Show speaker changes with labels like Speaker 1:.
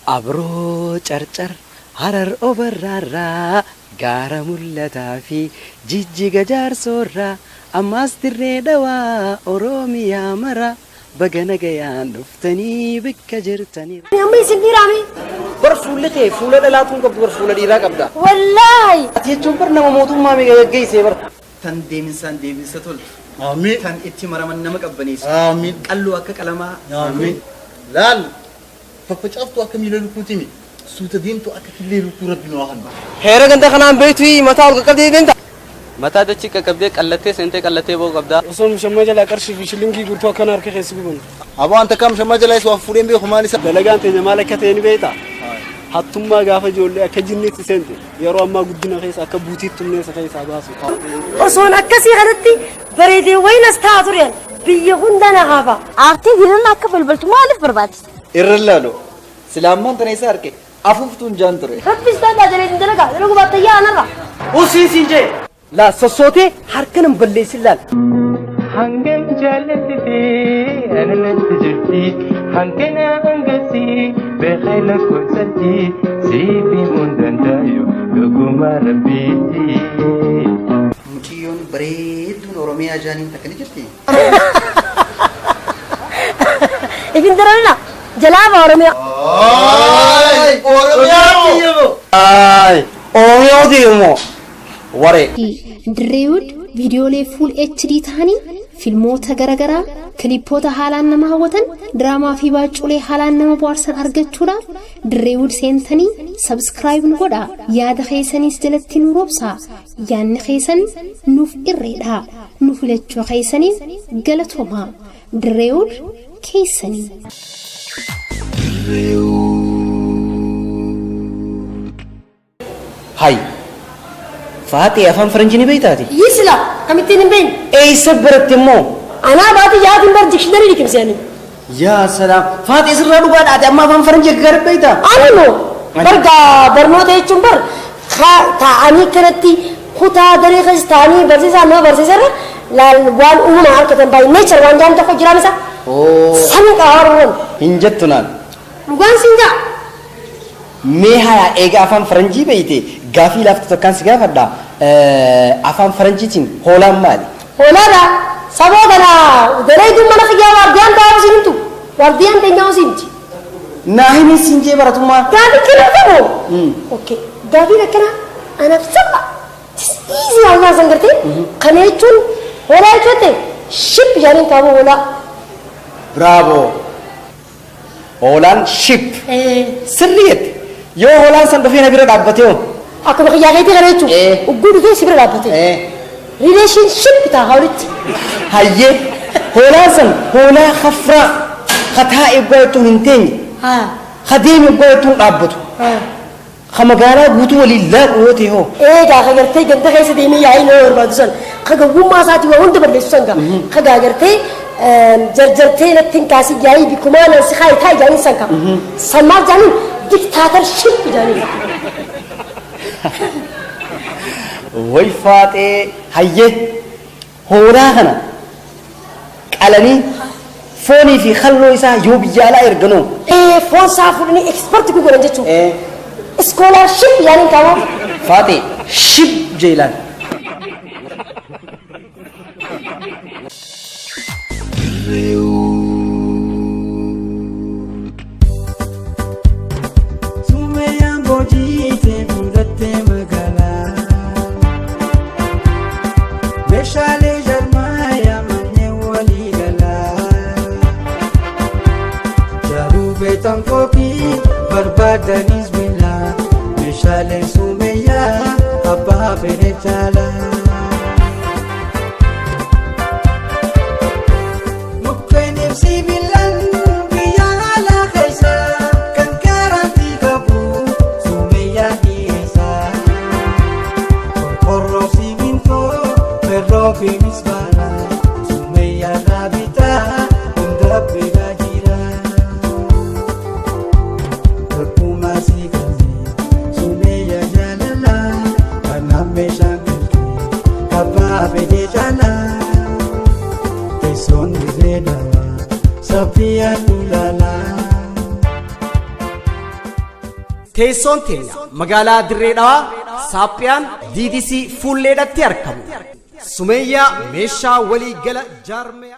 Speaker 1: Abroo Carcar, Harar Obarraarraa, Gaara Mul'ataa fi Jijjiga Jaarsoorraa, ammaas Dirree Dhawaa, Oromiyaa mara baga nagayaan dhuftanii bikka jirtanii.
Speaker 2: Amma isin dhiiraame.
Speaker 1: Bar fuulli kee fuula dhalaatuun qabdu bar fuula dhiiraa qabda.
Speaker 2: Wallaahi.
Speaker 1: Ati jechuun bar nama mootummaa meeqa gaggeessee bar.
Speaker 3: Tan deeminsaan deeminsa toltu.
Speaker 4: Aamiin.
Speaker 3: Tan itti maraman nama qabbaneessu.
Speaker 4: Aamiin.
Speaker 3: Qalloo akka qalamaa.
Speaker 4: Aamiin. Laal faffacaaftuu akka miila lukkuutimi suuta deemtu akka killee lukkuu rabbi nu haa kennu.
Speaker 1: Heera ganda kanaan beektu mataa ol qaqqabdee deemta.
Speaker 5: Mataa dachii qaqqabdee qallattee seentee qallattee ba'uu qabda.
Speaker 6: Osoo mishammaa jalaa qarshii fi shilingii guutuu akkana harka keessa guban.
Speaker 4: Aboo an takkaa mishammaa jalaa isa waa fuudheen beeku maal isa.
Speaker 6: Dalagaan teenya maal akka ta'e ni beektaa? Hattummaa gaafa ijoollee akka jinniitti seente yeroo ammaa guddina keessa akka buutiitti humneessa keessaa baasu.
Speaker 2: Osoon akkasii kanatti bareedee wayin as taa'aa ture biyya hunda na haafa.
Speaker 7: Aartii diinana akka balbaltu maaliif barbaachise?
Speaker 3: Irra laalu. Sila ammaan tana isa arke afuuftuun jaan ture.
Speaker 2: Rabbis daadhaa jalee hin dalagaa dalagu baattayyaa anarra.
Speaker 1: Usiin siin jee. Laa sossootee harka nan balleessin laal.
Speaker 8: Hangam jaalatite ana natti jirti hangana hangasii beekee lakkoofsatti siif himuun danda'u dhuguma rabbiitti.
Speaker 3: Muciyyoon bareedduun Oromiyaa jaaniin takka ni jirti.
Speaker 2: Ifin dararina jalaa baa Oromiyaa.
Speaker 1: Ay, Oromiyaa deemu. Waree.
Speaker 9: Dirreewud viidiyoolee full HD ta'anii filmoota garaagaraa, kiliippoota haalaan nama hawwatan, diraamaa fi baacculee haalaan nama bohaarsan argachuudhaaf Dirreewud seentanii subscribe nu godhaa. Yaada keessaniis jalatti nu roobsaa. Yaadni keessan nuuf irreedha. Nu filachuu keessaniin galatoomaa. Dirreewud keessanii.
Speaker 1: Hay. Faaxee afaan faranjii ni beektaati?
Speaker 2: Yisla kamittiin hin beekne.
Speaker 1: Eessa baratte immoo?
Speaker 2: Anaa baati yaatiin bar dikshiinarii liqimse ani.
Speaker 1: Yaa salaam. Faaxee sirraa dhugaa dhaate amma afaan faranjii akka gaarii beektaa?
Speaker 2: Ani moo barga barnoota jechuun bar taa'anii kanatti kutaa daree keessa taa'anii barsiisaa nama barsiisarra laal waan uumamaan argatan baay'ee nature waan jaan tokko jiraan isa. Sanii qabaruun.
Speaker 1: Hin jettu naan.
Speaker 2: Dhugaan siin jaa.
Speaker 1: Mee hayaa eega afaan faranjii beeyte gaafii laaftu takkaan si gaafadha afaan faranjiitiin hoolaan maali?
Speaker 2: Hoolaadha. Saboo kana dalayduun mana kiyyaa waardiyaan taa'uu siin himtu. Waardiyaan teenyaa siin himti.
Speaker 1: Naa himi siin jee baratummaa.
Speaker 2: Gaafii kana qabu. Okay. Gaafiin akkana anaaf salpha. Easy waan san gartee. Kana jechuun hoolaa jechuun sheep jaaniin kaaboo hoolaa.
Speaker 1: Bravo. Hoolaan sheep. Sirrii jette. Yoo hoolaan san dhufee na bira dhaabbatee hoo?
Speaker 2: Akkuma kiyyaa keetii kana jechuun ugguu dhufee si bira dhaabbate. Relationship ta'a walitti.
Speaker 1: Hayyee hoolaan san hoolaa kafraa ka taa'e godhatuun hin teenye ka deeme godhatuun dhaabbatu ka magaalaa guutuu waliin laaqu yoo ta'e hoo?
Speaker 2: Eegaa ka gartee ganda keessa deemee yaa'ii nama barbaadu san ka gowwummaa isaatii waa hunda balleessu san gaa ka gaa gartee jarjartee natti hin kaasin yaa'ii bikkumaa nan si kaayi taa'i jaaniin san ka san maal jaaniin dictatorship jaaniin.
Speaker 1: Way faaxee hayyee hoolaa kana qalanii foonii fi kalloo isaa yoo biyya alaa erganoo?
Speaker 2: Foon isaa fuudhanii export ku godhan jechuudha. Scholarship jaaniin kaawoo.
Speaker 1: Faaxee ship jeelaan.
Speaker 8: Sumeeyaan boojiitee fudhattee magaalaa. Meeshaalee jarmaayaa manneen walii galaa. Jaruu beektan kookii barbaadanis bilaa. Meeshaaleen sumeeyyaa abbaa fedhe caalaa. Mukkeen ibsi bilan biyya alaa keessa kan garantii qabu sumeeyyaa dhiyeessa. Qorqorroo simintoo ferroo fi mismaara sumeeyyaa raabitaa hunda bira jira. Tokkummaa si qabne sumeeyyaa jaalala kanaaf meeshaan galchee kabbaa fedhe caalaa. Teessoon dirree dawaa saffiyaan ulaalaa.
Speaker 1: Teessoon teenya magaalaa Dirree Dhawaa, Saaphiyaan DDC fuulleedhatti argamu. Sumeeyyaa meeshaa walii gala jaarmaya.